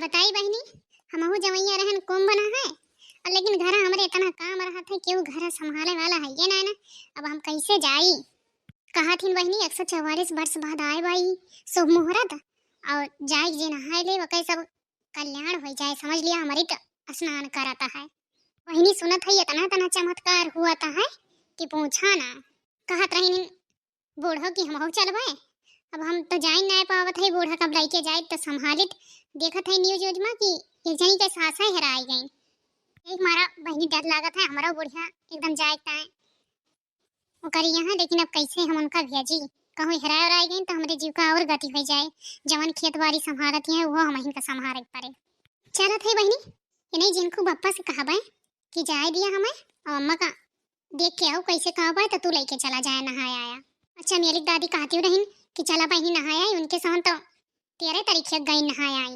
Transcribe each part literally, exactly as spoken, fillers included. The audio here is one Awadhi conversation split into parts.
बताई बहिनी, हमहू जवैया रहन कुंभ ना है, और लेकिन घर हमरे इतना काम रहत है, केहू घर संभाले वाला है ये ना, ना। अब हम कैसे जाई? कहत हिन बहिनी, एक सौ चौवालीस वर्ष बाद आए बाई शुभ मुहूर्त, और जाए जे नहाए ले, वकै सब कल्याण हो जाए, समझ लिया, हमारी क-, स्नान करता है। बहिनी सुनत है, इतना, इतना चमत्कार हुआ था है कि पूछा ना। कहत रही बूढ़ो कि हमहू चलबे। अब हम तो जाई ना पावत है, बूढ़ा कब लइके जाइत तो संभालित। देखत है न्यूज व्यूज में कि एक जनी के सास है हेराई गई। एक मारा बहिनी डर लागत है, हमारा बुढ़िया एकदम जाए ताए ओकर यहाँ, लेकिन अब कैसे हम उनका भेजी? कहूँ हेराए उराए गई तो हमरे जीव का और गति हो जाए। जवन खेत बाड़ी संभालत है वो हम इनका संभाले के पड़े। चलत है बहिनी, इन्हें जिनको बप्पा से कहबे कि जाए दिया हमें, और अम्मा का देख के आओ कैसे कहबे तो तू लेके चला जाए नहाए आया। अच्छा, मेरी दादी कहती रही कि चला बहिनी नहाए आई, उनके साथ तो तेरह तारीख के गई नहाए आई।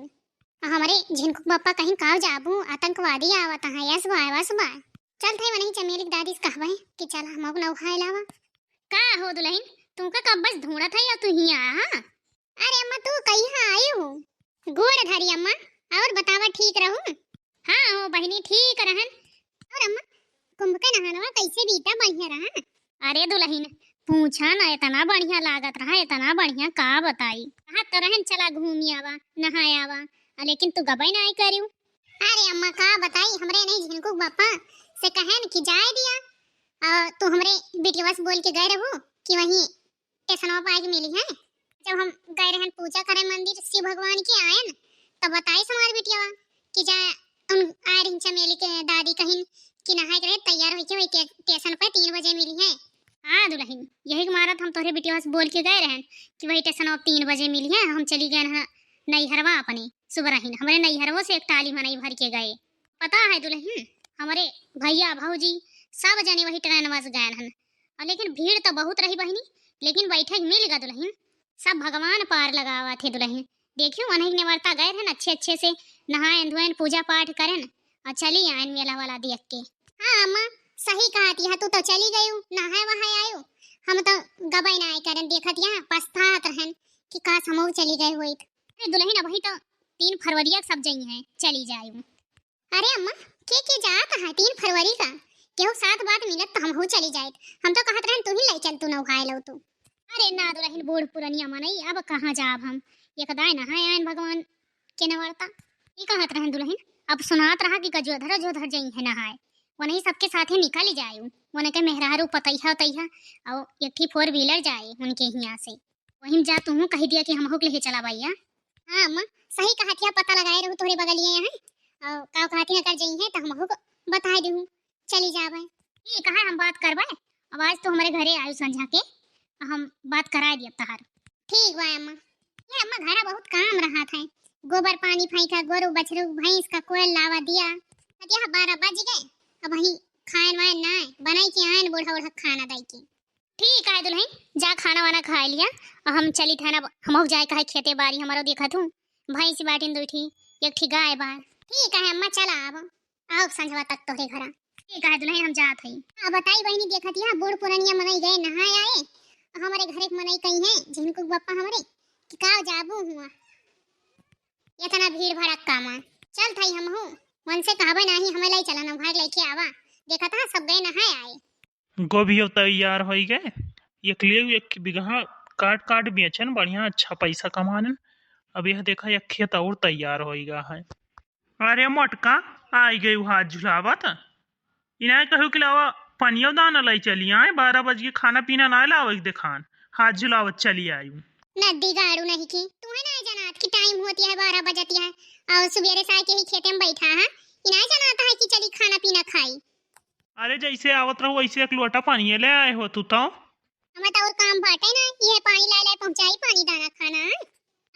आ हमरे झिनकू बप्पा कहीं काव जाबू, आतंकवादी आवत हैं, यस बाय, वस बाय। चल थे वनही चमेली के दादी से कहबे कि चल हमहू नहाए लावा। का हो दुलहिन, तुमका कब से ढूंढत है और तू हियाँ आया, हाँ? अरे अम्मा, तू कहिया आई हो? गोड़ धरी अम्मा, और बतावा ठीक रहू? हाँ हो बहिनी, ठीक रहन। और अम्मा, कुंभ के नहानवा कैसे बीता, बढ़िया रहा? अरे दुलहिन, पूछा ना, इतना बढ़िया लागत रहा, इतना बढ़िया, का बताई। कहा तो रहन चला घूमी आवा, नहाए आवा, आ लेकिन तू गबई ना आई करियो। अरे अम्मा, का बताई, हमरे नहीं झिनकू बप्पा से कहन कि जाए दिया, और तू हमरे बिटिया से बोल के गए रहू कि वहीं स्टेशनवा पर आके मिली है। जब हम गए रहन पूजा करे मंदिर शिव भगवान के आयन, तब बताइस हमार बिटियावा कि जा उन आए रही चमेली के दादी कहिन कि नहाए के रहे, तैयार होके वही टे-, स्टेशन पे तीन बजे मिली है। हाँ दुलहिन, यही के मारत हम तोहरे बिटियावा से बोल के गए रहन कि वही स्टेशनवा पे तीन बजे मिली है। हम चली गए हैं नैहरवा अपने सुबरहिन, हमरे नैहरवो से एक टाली मनई भर के गए। पता है दुलहिन, हमरे भैया भौजी सब जने वही ट्रेनवा से गए हन। और लेकिन भीड़ तो बहुत रही बहिनी, लेकिन बैठे के मिल गा दुलहिन। सब भगवान पार लगावा थे दुलहिन। देखियो, उन्हें नेवरता गए रहन, अच्छे अच्छे से नहायन धोयन, पूजा पाठ करन और चली आयन मेला वाला देख के। हाँ अम्मा, सही कहत यह, तू तो चली गयू, नहाए वहाए आयू, हम तो गबई ना आए करन, देखत यहाँ पछतात रहन कि काश हमहू चली गए होइत। अरे दुलहिन, अबही तो तीन फरवरिया के सब जई हैं, चली जायू। अरे अम्मा, के के जात है तीन फरवरी का? केहू साथ बात मिलत तो हमहू चली जाइत। हम तो कहत रहन तू ही ले चल, तू नौहाए लो तू। अरे ना दुलहिन, बूढ़ पुरनिया मनई, अब कहाँ जाब हम? एक दाए नहाए आयन भगवान के नवरता। ई कहत रहन दुलहिन, अब सुनात रहा कि गजोधर जोधर जई है नहाए, वनही सबके साथे निकल जाए, वनके मेहरारू पतैहा उतैहा और एक ठी फोर व्हीलर जाए उनके हियाँ से। वहीं जा तुहूँ कहि दिया कि हमहू के लेहे चला भैया। हाँ अम्मा, सही कहत हिया, पता लगाए रहू तोहरे बगलिए हैं। और का कहत हिया, अगर जई है तो हमहू को बताए देहू, चली जाबे। ठीक है, हम बात करबे। अब आज तो हमरे घरे आयु संझा के, हम बात कराए दिया तहार। ठीक बा अम्मा। ये अम्मा, घरा बहुत काम रहत है, गोबर पानी फेंका, गोरू बछरू भैंस का कोयल लावा दिया। अब यह बारह बज गए, अब वही खाए वाए ना बनाई के आयन बूढ़ा बूढ़ा खाना दाई के। ठीक है दुलहिन, जा खाना वाना खाए लिया, और हम चली थे ना, हमहू जाए कहे खेते बारी, हमरो देखत हूँ भैंस बाटिन दुई ठी, एक ठी गाय बा। ठीक है अम्मा, चला अब, आओ संझवा तक तोहरे घरा। ठीक है दुलहिन, हम जात हई। अब बताई बहिनी, देखत यहाँ बूढ़ पुरनिया मनई गए नहाए आए, और हमरे घरे के मनई कही है झिनकू बप्पा हमरे कि का जाबू हुआ, इतना भीड़ भड़क का माँ। चल थाई हमहू, उनसे कहबे नाही, हमें लाई चला ना, भाग लेके आवा। देखत हा सब गए नहाए आए। गोभी अब तैयार होई गए, एक ले एक बीघा काट काट बेचन, बढ़िया अच्छा पैसा कमानन। अब यह देखा एक खेत और तैयार होई गया है। अरे मोटका, आई गई हाथ झुलावत। इनाय कहू कि लावा पनियो दाना लाई चली आए, बारह बज के खाना पीना ना लावे के देखान, हाथ झुलावत चली आयु। नद्दी गाड़ू नहीं की, तुम्हें ना जनात कि टाइम होती है, बारह बजती है, और सुबेरे से आके ही खेते में बैठा है, इनाय जनात है कि चली खाना पीना खाई। अरे जैसे आवत रहो वैसे एक लोटा पानी ले आए हो तू तो। हमें तो और काम बाटे ना, ये पानी लाए लाए पहुंचाई, पानी दाना खाना है।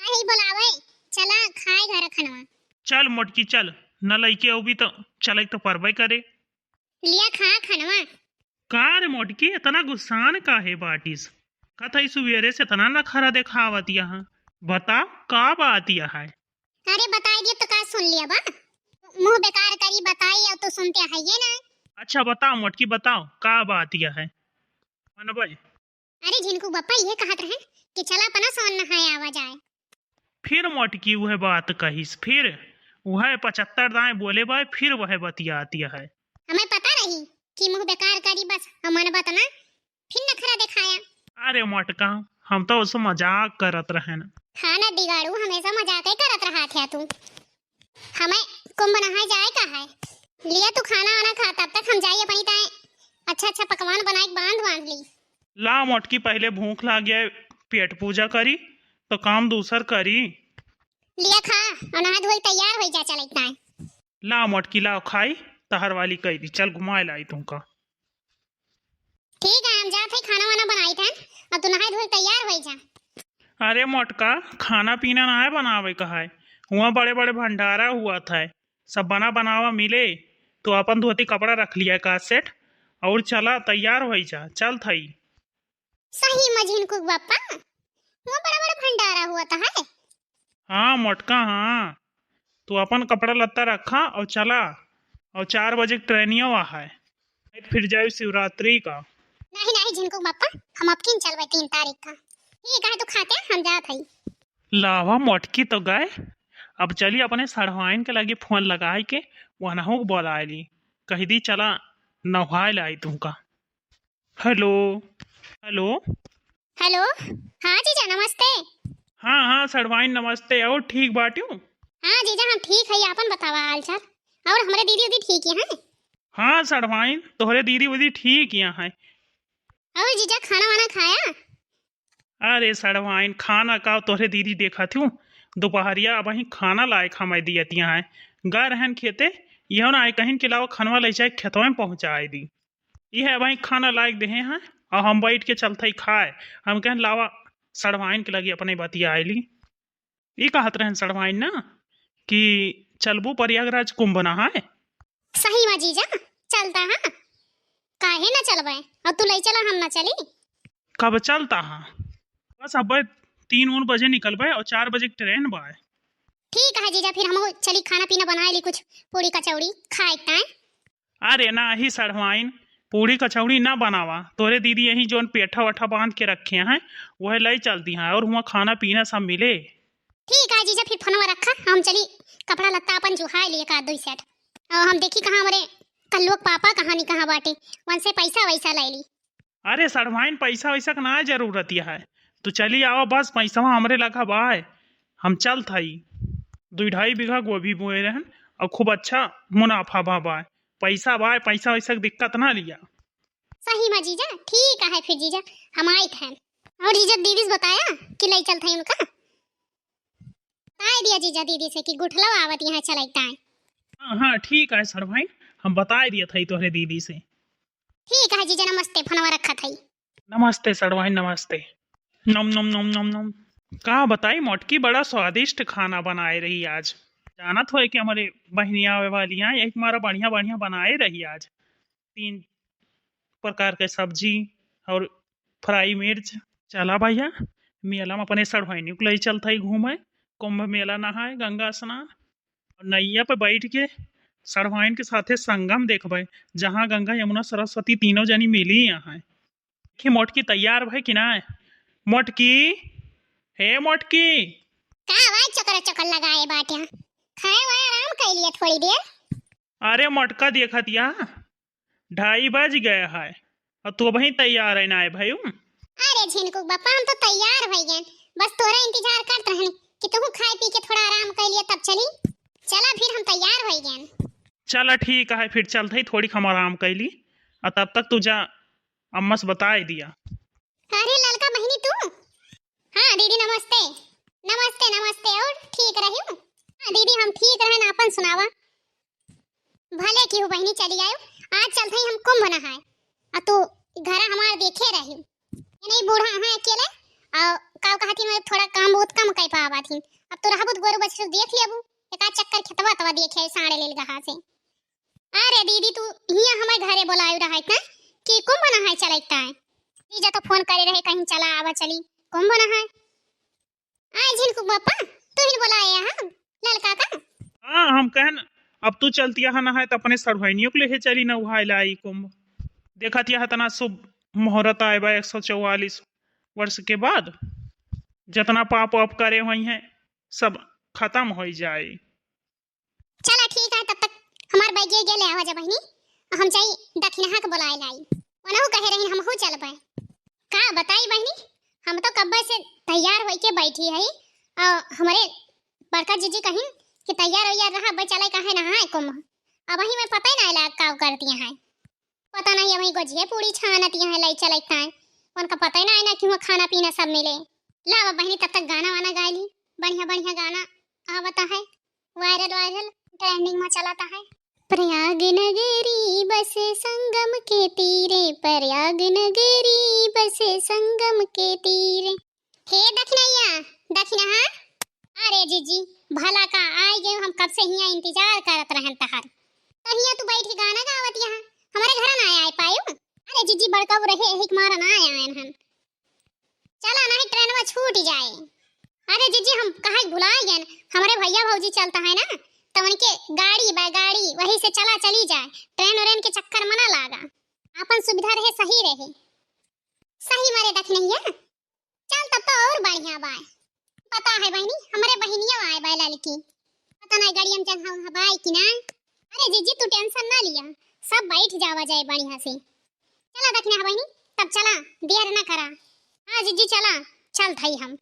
आई बोलावे, चला खाए घर खनवा। चल मोटकी चल, न लइके अउबी तो चले तो परबे करे। लिया खा खनवा। का रे मोटकी, इतना गुस्सान काहे बाटिस? कथई सुबेरे से इतना नखरा देखावत यहाँ, बता का बात यह है? अरे बताई दिया तो का सुन लिया बा? मुंह बेकार करी बताई, अब तो सुनते है ये ना। अच्छा बताओ मोटकी, बताओ का बात यह है? मनबे? अरे झिनकू बप्पा ये कहत रहे कि चला अपना सोन नहाए आवा जाए। फिर मोटकी वह बात कहिस, फिर वह पचहत्तर दाएँ बोले बाय, फिर वह बतियाती है। हमें पता रही कि मुँह बेकार करी बस, हम मनबत ना, फिर नखरा दिखाया। अरे मोटका, हम तो उससे मजाक करत रहेन। हाँ ना दिगाड़ू, हमेशा मजाक ही करत रहा था तू। हमें कुंभ नहाए जाए का है, लिया तू खाना वाना खा, तब तक हम जाई अपनी ताए अच्छा अच्छा पकवान बनाए के बांध बांध ली। ला मोटकी, पहले भूख लाग जाए, पेट पूजा करी, तो काम दूसर करी। लिया खा और नहा धोई तैयार होई जा, चल इतना है। ला मोटकी, लाओ खाई, तहर वाली कई दी, चल घुमाए लाई तुमका। ठीक है, हम जात है खाना वाना बनाई थे, और तू नहाए धोए तैयार होई जा। अरे मोटका, खाना पीना ना है बनावे का है, हुआ बड़े बड़े भंडारा हुआ था, सब बना बनावा मिले, तो अपन धोती कपड़ा रख लिया का सेट, और चला तैयार होई जा, चल थई। सही में झिनकुक बापा, हुआ बड़ा बड़ा भंडारा हुआ था है। हाँ मोटका, हाँ, तू अपन कपड़ा लत्ता रखा और चला, और चार बजे के ट्रेनियो है, नहीं तो फिर जाए शिवरात्रि का। नहीं नहीं झिनकुक बापा, हम अब किन चलबे तीन तारीख का। ठीक है, तू खाते, हम जात हई। लावा मोटकी तो गए, अब चली अपने सढ़वाइन के लगे फोन लगाई के वनहु के बोलाए ली, कह दी चला नहाए लाई तुमका। हेलो, हेलो। हेलो, हाँ जीजा नमस्ते। हाँ हाँ सढ़वाइन नमस्ते, और ठीक बाट्यू? हाँ जीजा हम ठीक है, आपन बतावा हाल चाल। और हमरे दीदी उदी ठीक ही हैं? हाँ सढ़वाइन, तोहरे दीदी उदी ठीक ही हैं। और जीजा खाना वाना खाया? अरे सढ़वाइन, खाना का तोहरे दीदी देखा थी, दोपहरिया अब ही खाना लायक हमें दियतिया हैं। गए रहन खेते, यह ना आए कहीं के अलावा खनवा ले जाए खेतवा में पहुँचाए दी। यह अब ही खाना लायक देहे हैं, और हम बैठ के चलते ही खाए। हम कहन लावा सढ़वाइन के लगे अपने बतिया आइली। ई कहत रहन सढ़वाइन ना कि चलबू प्रयागराज कुंभ नहाए। सही में जीजा, चलता हाँ, काहे ना चलबे? और तू ले चला, हम ना चली? कब चलता हाँ? बस अब तीन उन बजे निकलबे और चार बजे के ट्रेन बाय। ठीक है जीजा, फिर हम चली खाना पीना बनाए ली, कुछ पूड़ी कचौड़ी खाए के ताए। अरे नाही सढ़वाइन, पूड़ी कचौड़ी ना बनावा, तोरे दीदी यही जोन पेठा वेठा बांध के रखे हैं, वह ले चलती हैं और हुआ खाना पीना सब मिले। ठीक है जीजा, फिर फोनवा रखा, हम चली कपड़ा लत्ता अपन जुहाए लिए का दुई सेट, और हम देखी कहाँ हमरे कल्लुआ के पापा कहाँ नहीं कहाँ बाटे, उनसे पैसा वैसा ले ली। अरे सढ़वाइन, पैसा वैसा के ना जरूरत है, तू चली आवा, बस पैसा हमरे लगा बाय, हम चलत हई। दुई ढाई बीघा गोभी बोए रहन और खूब अच्छा मुनाफा भा बाय, पैसा बाय, पैसा वैसा के दिक्कत ना लिया। सही में जीजा, ठीक है फिर जीजा, हम आइत हैं। और जीजा दीदी से बताया कि ले चलत हई उनका? बताए दिया जीजा दीदी से कि गुठला आवत यहाँ चलत आए। हाँ हाँ ठीक है सढ़वाइन, हम बताए दिया था तोहरे दीदी से। ठीक है जीजा, नमस्ते, फोनवा रखत हई। नमस्ते सढ़वाइन, नमस्ते। नम नम नम नम नम। का बताई मोटकी, बड़ा स्वादिष्ट खाना बनाए रही आज। जानत होए कि हमरे बहिनिया आवे वाली हैं, यही मारा बढ़िया बढ़िया बनाए रही आज। तीन प्रकार के सब्जी और फ्राई मिर्च। चला भैया, मेला में अपने सढ़वाइनी को ले चलत हई घूमे, कुंभ मेला नहाए, गंगा स्नान। और नैया पे बैठ के सढ़वाइन के साथे संगम देखबे, जहाँ गंगा यमुना सरस्वती तीनों जनी मिली यहाँ। देखी मोटकी तैयार भई कि ना? मोटकी, हे मोटकी। का भाई चकर चकर लगाए बाटे? खाए वाए आराम कर लिया थोड़ी देर। अरे मोटका देखत या, ढाई बज गया है और तू अबहीं तैयार है ना भई? अरे झिनकू बापा, हम तो तैयार हो गए, बस तोरा इंतजार करत रहन कि तू खाए पी के थोड़ा आराम कर लिया तब चली। चला फिर हम तैयार हो गए। चला ठीक है, फिर चलत ही थोड़ी हम आराम कर ली, और तब तक तू जा अम्मा से बताए दिया। अरे ललका बहिनी तू? हाँ दीदी नमस्ते। नमस्ते नमस्ते, और ठीक रही? हाँ दीदी हम ठीक रहन, आपन सुनावा? भले की हो बहिनी चली आयो, आज चलत ही हम कुंभ नहाए। आ तू घर हमार देखे रही, ये नहीं बूढ़ा है अकेले, और का कहती मैं थोड़ा काम बहुत कम कर पावा थी। अब तो रहबू तो गोरू बछरू देख लेबू, एक आध चक्कर खेतवा तवा देखे साँड़े लेल गहा से। अरे दीदी तू हियाँ हमारे घरे बोलायु रहत ना कि कुंभ नहाए चलत है। जीजा तो फोन करे रहे कहीं चला आवा चली कुंभ नहाए। आए झिनकू बापा, तू ही बोलाए यहाँ ललका का? हाँ हम कहन अब तू चलती यहाँ नहाए तो अपने सढ़वाइनियों को लेके चली नहाए लाई कुंभ। देखत यह इतना शुभ मुहूर्त आए बा एक सौ चौवालीस वर्ष के बाद, जितना पाप वाप करे हुई हैं सब खत्म हो जाए। हमार बैग ये ले आवा जा बहिनी, हम जाई दखिनहा के बोलाए लाई। ओनहु कहे रहिन हमहू चलबे। का बताई बहिनी, हम तो कब्बे से तैयार होइके बैठी है और हमरे बड़का जीजी कहिन कि तैयार वैयार रहा, अब्बे चले काहे नहाए कुंभ। अबहीं मैं पता ही ना लगा का करती हैं, पता नहीं अबहीं गोझिए पूड़ी छानती हैं, लई चलत हैं, उनका पता ही ना है ना कि वहाँ खाना पीना सब मिले। लावा बहिनी, तब तक गाना वाना गाय ली, बढ़िया बढ़िया गाना आवता है, वायरल वायरल ट्रेंडिंग में चलता है। प्रयाग नगरी बसे संगम के तीरे, प्रयाग नगरी बसे संगम के तीरे। हे दखिनैया, दखिनहा। अरे जीजी, भला का आइ गए, हम कब से हियाँ इंतजार करत रहन तहार। तो हियाँ तू बैठ के गाना गावत यहाँ, हमरे घर ना आए पायू। अरे जीजी, बड़का वो रहे, यही के मारा ना आए हन। चला नहीं ट्रेनवा छूट जाए। अरे जीजी, हम कहे भुला गए, हमरे भैया भौजी चलता है ना, तो उनके गाड़ी बा गाड़ी, वही से चला चली जाए, ट्रेन व्रेन के चक्कर मना लागा, अपन सुविधा रहे सही रहे। सही मारे दखिनैया, चल तब तो और बढ़िया बाय। पता है बहिनी, हमरे बहिनिया आए बाय ललकी, पता नहीं गाड़िया में जगह उहाँ बाय कि ना। अरे जीजी, तू टेंशन ना लिया, सब बैठ जावा जाए बढ़िया से। चला दखिनहा बहिनी, तब चला, देर ना करा। हाँ जीजी चला, चल थई हम।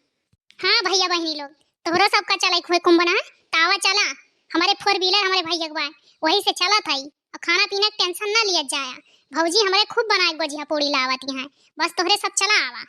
हाँ भैया बहिनी लोग, तोहरो सबका चले खुए कुंभ ना, तावा चला, हमरे फोर व्हीलर हमरे भैया के बा, वही से चला थई। और खाना पीना के टेंशन ना लिया जाया, भौजी हमरे खूब बनाए गोझिया पूड़ी लावत यहाँ, बस तोहरे सब चला आवा।